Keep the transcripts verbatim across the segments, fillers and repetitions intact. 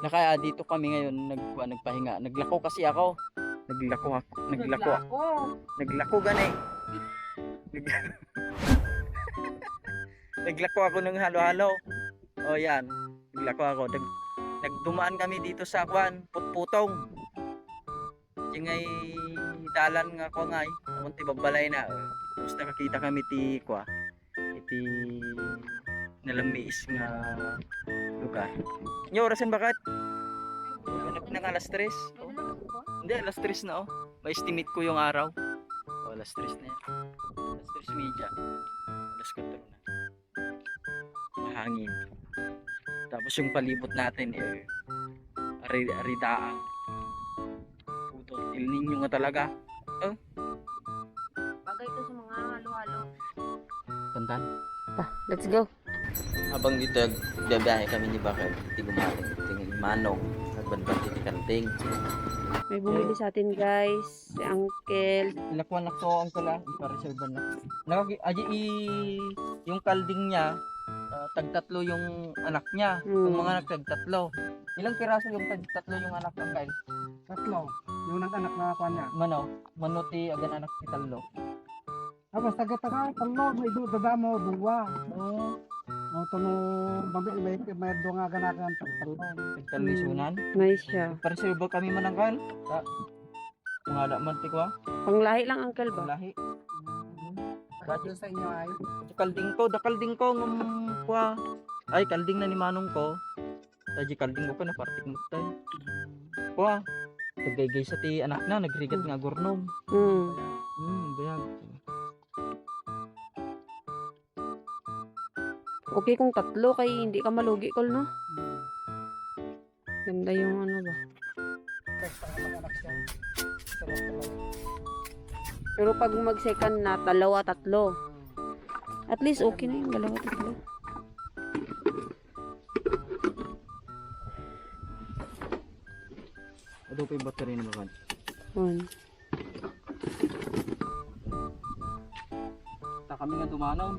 Nakaya dito kami ngayon, nag-, kuwan, nagpahinga. Naglako kasi ako. Naglako ako. Naglako. Naglako. Naglako gani. Nag-, naglako ako ng halo-halo. O, yan. Naglako ako. Nag-, nagdumaan kami dito sa, kuwan, Putputong. Iti ngay dalan nga, kuwan, ngay. Awan ti babbalay na. Tapos nakakita kami ti, kuwan, iti nalammiis nga lugar. Nya orasen bakat? Nag-, nag alas tres. Hindi, alas tres na, oh. Ma-estimate ko yung araw. Oh, alas tres na yan. Alas tres media. Alas kuwatro na. Mahangin. Tapos yung palibot natin, eh, ari-, aridaang. Puto, El Niño nga talaga. Oh. Bagay to sa mga halo-halo. Tantan. Ta, let's go. Habang dito, biyabiyahe kami ni Bakit, ti gumaling, ti ni Manong, nagbanban ti kalding. May bumili sa atin, guys. Si Uncle. Ilakuan na to, Uncle, ah. Ipareserban na. Nakaki-, aji i-, yung kalding niya, ah, tagtatlo yung anak niya. Hmm. Yung mga nagtagtatlo. Ilang piraso yung tagtatlo yung anak, Uncle? Tatlo. Yung nag-anak na kuwan niya. Mano? Mano ti agananak ti tallo? Ah, basta gata ka, tallo, may du-, dada mo, duwa. Oo. O, tuno, may, may, may duwa nga aganakan, tagtallo. Tagtallo isunan? Nice siya. Pareserba kami man, Uncle. Sa, mga da man ti kuwa? Panglahi lang, Uncle, ba? Panglahi. Bakit sa inyo ay? Dakal dingko, dakal dingko, ngem kuwa. Ay, kalding na ni manong ko. Taji kalding ko pa, napartik mo tayo. Kuwa. Tagaygay sa ti anak na, nagrigat nga agurnong. Hmm. Hmm, bayag. Okay kung tatlo kay hindi ka malugi, Kol, no? Hmm. Ganda yung ano ba. Basta nga mag-anak siya. Sarap talaga. Pero pag mag-second na, dalawa, tatlo. Hmm. At least okay na yung dalawa, tatlo. Ado pa yung battery na naman. One. Ta kami nga dumanon.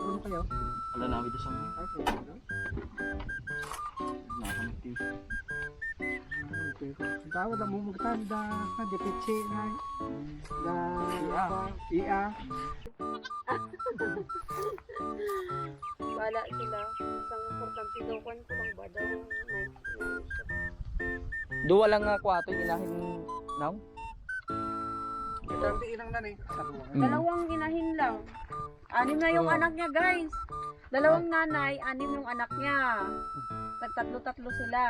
Ano kayo? Ala namin doon sa mga. Ay, kayo ba? Nakakamit yun. Ah, okay. Ang tawag na mo magtanda. Ah, di pitsi na. Da, Iya. Iya. Wala sila. Isang importante daw, kwan ko lang ba daw, night, night. Duwa lang nga kwarto, inahin, no? Ito ang inang na ni. Sa duwa. Mm. Dalawang inahin lang. Anim na yung Oh. anak niya, guys. Dalawang Ah. nanay, anim yung anak niya. Tagtatlo-tatlo sila.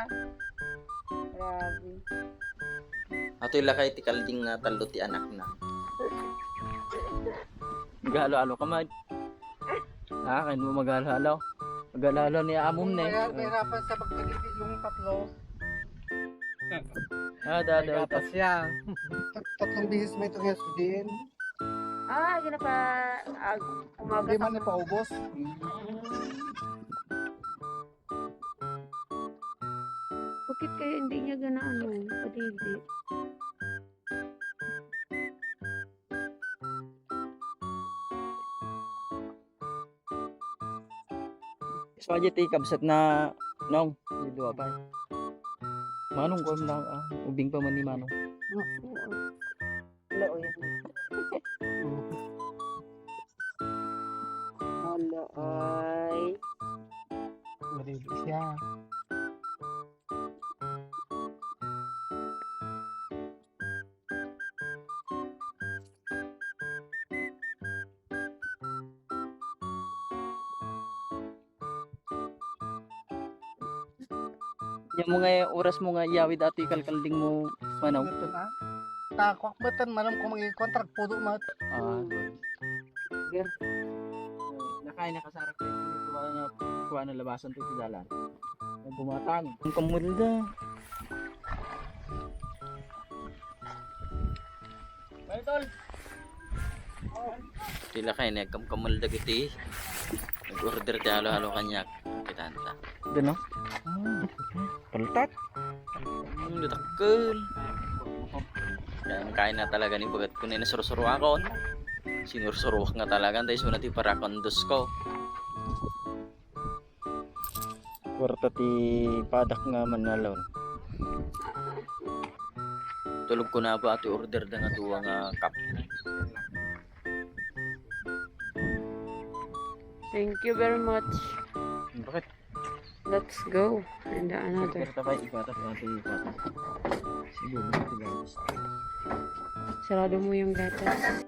Grabe. Ato ilakay ti kalding nga tallo ti anak na. Maghalo-halo ka, Mad. Ha? Kayo mo maghalo-halo? Maghalo-halo ni amom na eh. Kaya nahirapan sa pagkagiti yung tatlo. Ah, dada. Nahirapan siya. Tat-, tatlong bihis may itong S D N. Ah, yun na pa. Ag-, umaga. Hindi man ipaubos. Bakit kaya hindi niya gana ano, kadidi? So, aja ti kabsat na, nong, di dua pa. Manong ko na, ah, ubing pa man ni Manong. Hello, oy. Hello, oy. Madidi siya. Nya mo nga oras mo nga iyawid ato ikalkalding mo, manong. Ito na. Takwak mo tan manong kung magiging kontra, pudo mo. Ah, good. Ger. Nakain na kasarap ko ito. Kuha na, kuha na labasan to iti dalan. Nagbumatang. Ang kamulda. Tila kay nagkamkamul dagiti nag-order ti halo-halo kaniak. Kitaan ta. Dano? Ah, paltak. Hmm, dakkel. Kaya kain na talaga ni bagat ko na inasursuro akon. Sinursuruak nga talaga, tay suna ti parakondos ko. Kwarta ti padak nga manalon. Tulog ko na ba atoy order da nga duwa nga cup. Thank you very much. Bakit? Let's go. And another. Pero tapay, ipatas, ate, ipatas. Siguro, ate, gatas. Sarado mo yung gatas.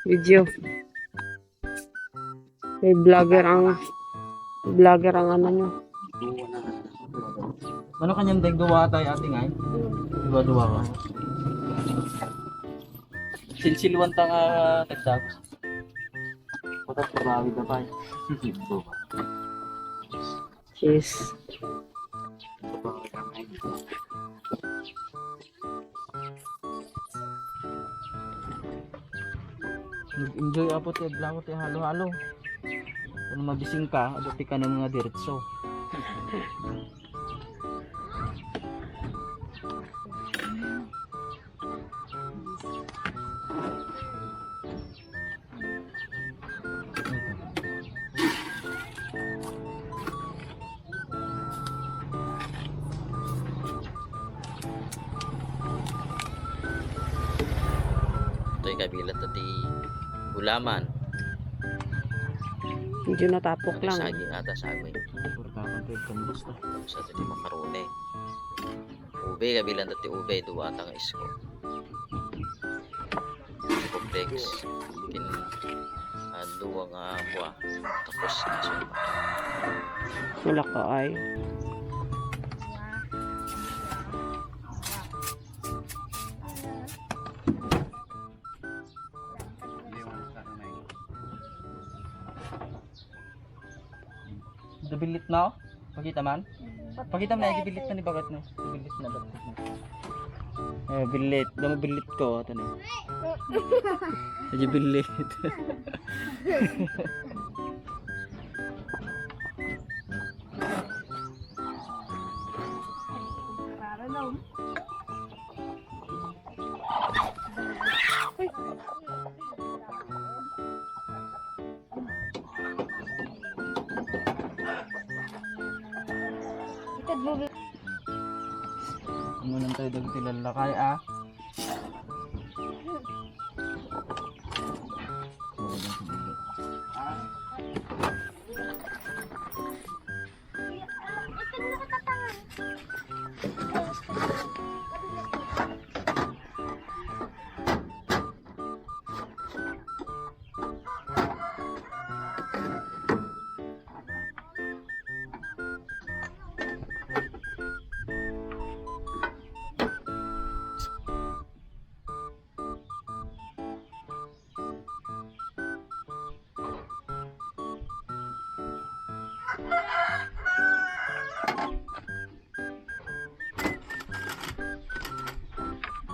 Video. May vlogger ang, vlogger ang ano nyo. Ano kanyang deng duwa tayo, ate, ngay? Duwa-duwa ka. Silsiluan ta nga tagdagos. Patat, pagawid na pa eh. Cheese. Nag-enjoy apo ti adlaw ti halo-halo. Kung mabising ka, adu ti kanem nga diretso. Ito'y kabilat ti gulaman. Medyo natapok lang. Saging ata, saging. Importante yung kambas na. Sa ito makaroni. Ube, kabilan dati ube, duwa ta nga isko. Complex. Kin, ah, duwa nga buwa. Tapos, isko. Wala ka ay. Dabilit na, oh. Pakita man. Pakita mo na, ibillit na ni bagat na. Ibillit na bagat na. Eh, billit. Damo billit ko, ito na. Medyo billit. Ikaw, Ano nang tayo dagiti lalakay, ah?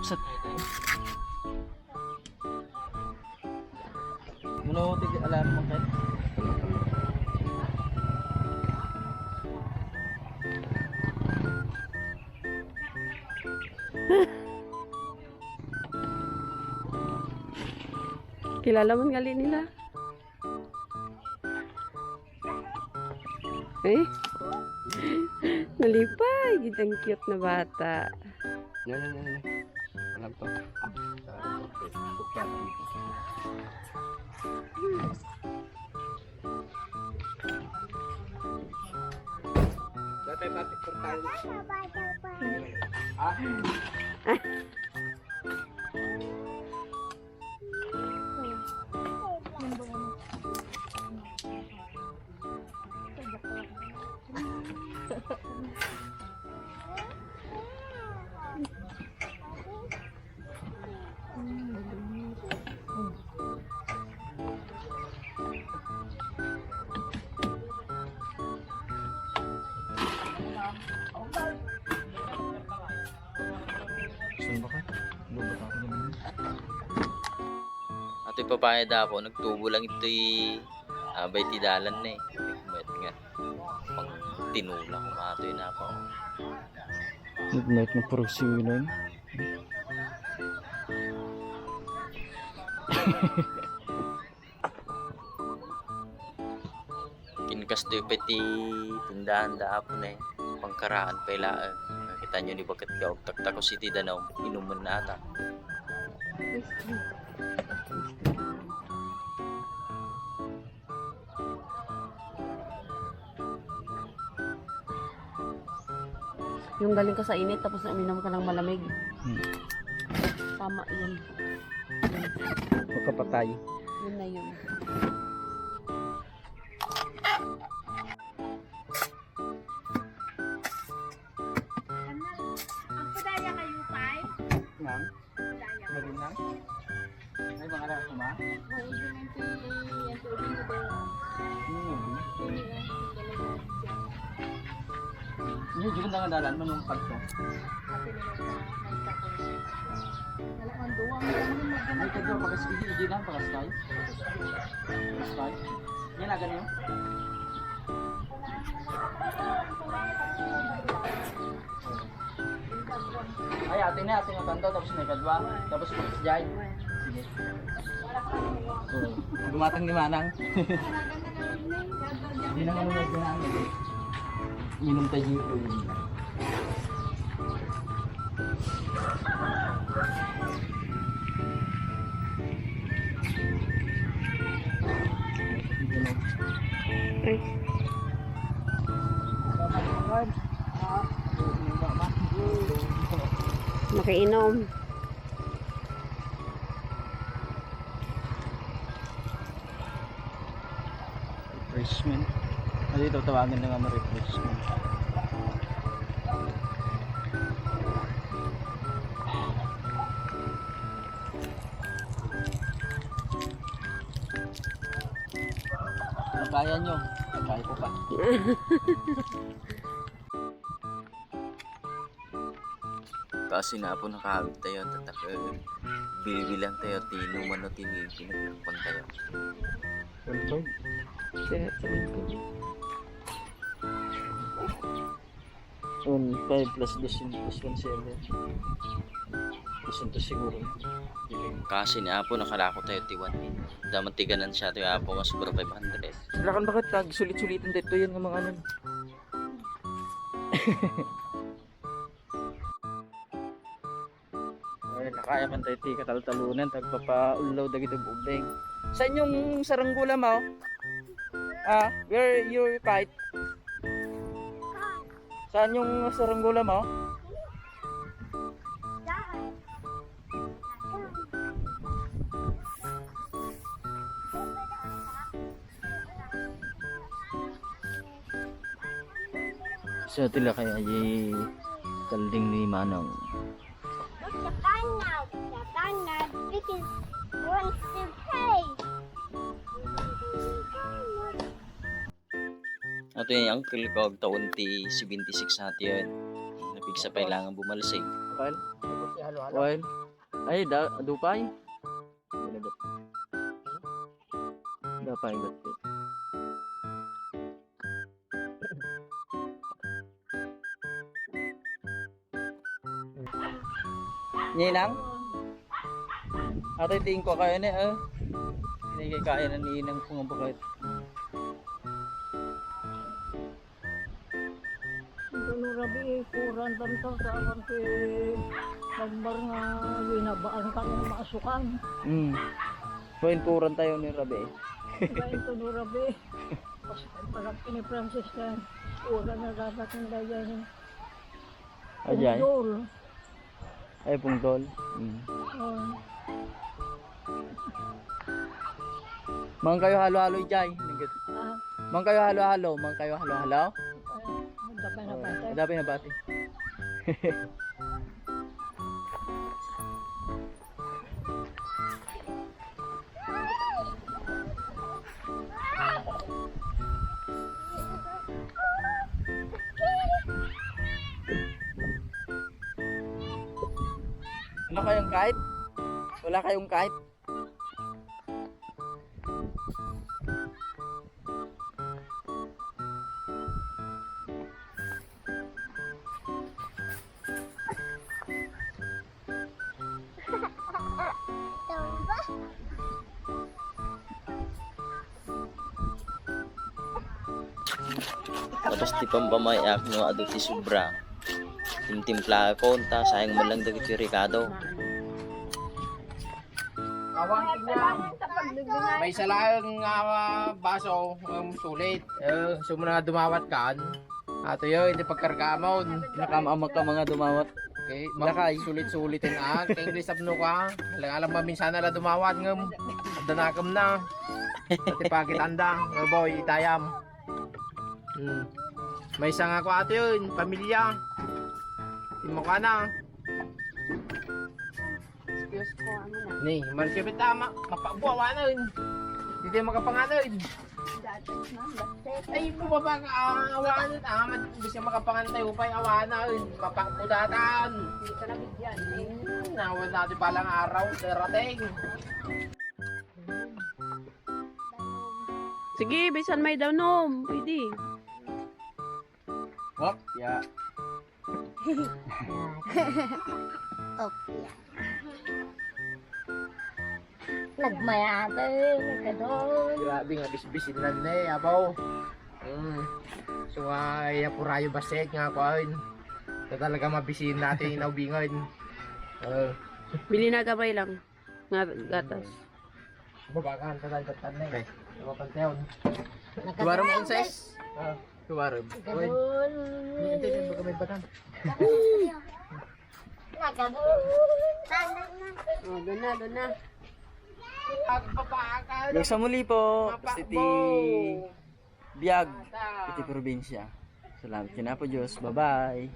Sa Mano, tig-, alam mo, Ken? Kilala mo ngali nila? Eh? Nalipay, gid ang cute na bata. Yan, yan, yan, yan. Alam to. Dati, dati, portal. Ah? Saan ba ka? Lubot ako naman. Atoy papaya da ako, nagtubo lang itoy, ah, bay ti dalan na eh. Mayat nga. Pang tinula ko nga atoy na pa. Nagmayat nga parang siwilan. Kinka Gusto pay ti tindahan da Apo na eh. Pangkaraan pay laeng. Nakita nyo ni bakit ka og taktakos iti danum. Inumen na ata. Yung galing ka sa init, tapos uminom ka ng malamig. Hmm. Tama yun. Magkapatay. Yun na yun. Ang padaya kayo, Pai? Nang? Padaya. Malinang? Ay, mga anak ko, ma? Oo, yun ang pi-, yung tubig na daw. Hmm. Yun yung Hindi, di ko na nga dalan, manungkad ko. Ate, nila sa, ay, sa, Ay, kadwa, pagas-, hindi, hindi lang, pagaskay. Pagaskay. Yan, aga niyo? Ay, ate na, ate na, tanto, tapos may kadwa, tapos pagas jay. Sige. Dumatang ni Manang. Hindi na kami nagdanaan. Inom tayo dito. Ay. Makainom. Refreshment. Ano ito? Tawagan na nga ng refreshment. Ano kaya nyo? Kaya ko pa. Kasi na po nakahawid tayo, tatak, eh, bibilang tayo, ti numero, ti pinaglakpan tayo. One five? Kaya, sabi ko. One five plus dosyentos, one seven. Dosyentos siguro. Kasi ni Apo, nakalako tayo ti one eight. Daman ti ganansya ti Apo nga sobra five hundred. Sila kan bakit nagsulit-sulitan dito yan nga mga ano? Ay, nakaya man tayo ti kataltalunan, tagpapaulaw dagiti bulding. Saan yung saranggola mo? Ah, where your kite? Saan yung saranggola mo? So, tila kaya di talding ni Manong. Sa tanag, sa tanag, it is wants to play. Ato yung uncle ko, ag taon ti seventy-six natin yun. Napigsa pa ilangan bumalsig. Well, well, ay, da, dupay. Dapay, dapay. Ninang? Atay, tingin ko kayo ni, eh. Hindi kayo kaya na ninang kung bakit. Ito no rabi, kuran tanto sa awan ti pagbar nga winabaan ka ng maasukan. Mm. Kwenturan tayo ni rabi. Kaya ito no rabi. Pas-, pagkakini Francis ka, kuran na dapat ng dayan. Ajay. Pungtol. Ay, pungtol. Mm. Oo. Mang kayo halo-halo, Jay. Ningkit. Ah. Mang kayo halo-halo, mang kayo halo-halo. Ay, dapat na bata. Dapat na bata. Wala kayong kite? Wala kayong kite? Tapos ti pampamay-ak no adu ti sobra. Timtimplaakon ta sayang man lang dagiti rekado. Maysa laeng nga baso, um, sulit. Eh, sumuna nga dumawat kan. Ato yun, iti pagkargamon. Nakamamak ka mga dumawat. Okay, Lakay. Sulit-sulit yun, ah. Kay English tapno ka. Alang-alang maminsan na la dumawat, ngem. Adda nakem na. Pati pagitanda. Nga boy, itayam. Hmm. Maysa nga ko ato yun, pamilya. Di mo ka na. Diyos ko, ano na. Ni, markipit tama, mapabuawanan. Hindi tayo makapanganan. Dapat na, basket. Ay, bumaba ka, ah, awanan. Ah, man, gusto makapangan tayo pa, awanan. Papakbudatan. Hindi ka nabigyan. Eh, Hmm, nawan natin palang araw, darating. Sige, bisan may danom. Pwede. Hop, ya. Okay. Nagmayate, nagkadon. Grabe nga bisbisin na ni, abaw. Mm. So, ah, iya purayo basket nga kuan. Ito talaga mabisin natin inaubingan. Uh, Bili na gabay lang. Nga gatas. Babakan, tatal gatan na eh. Babakan tayo. Tuwarom ang size. Ah, tuwarom. Uy, Gadon. Hindi, hindi, baka may batan. Nagkadon. Tama na. Oh, doon na, doon na. Pagbabakan. Hanggang sa muli po. Mapa- City Bo. Biag. Ata. Iti probinsya. Salamat kinapo Diyos. Bye-bye.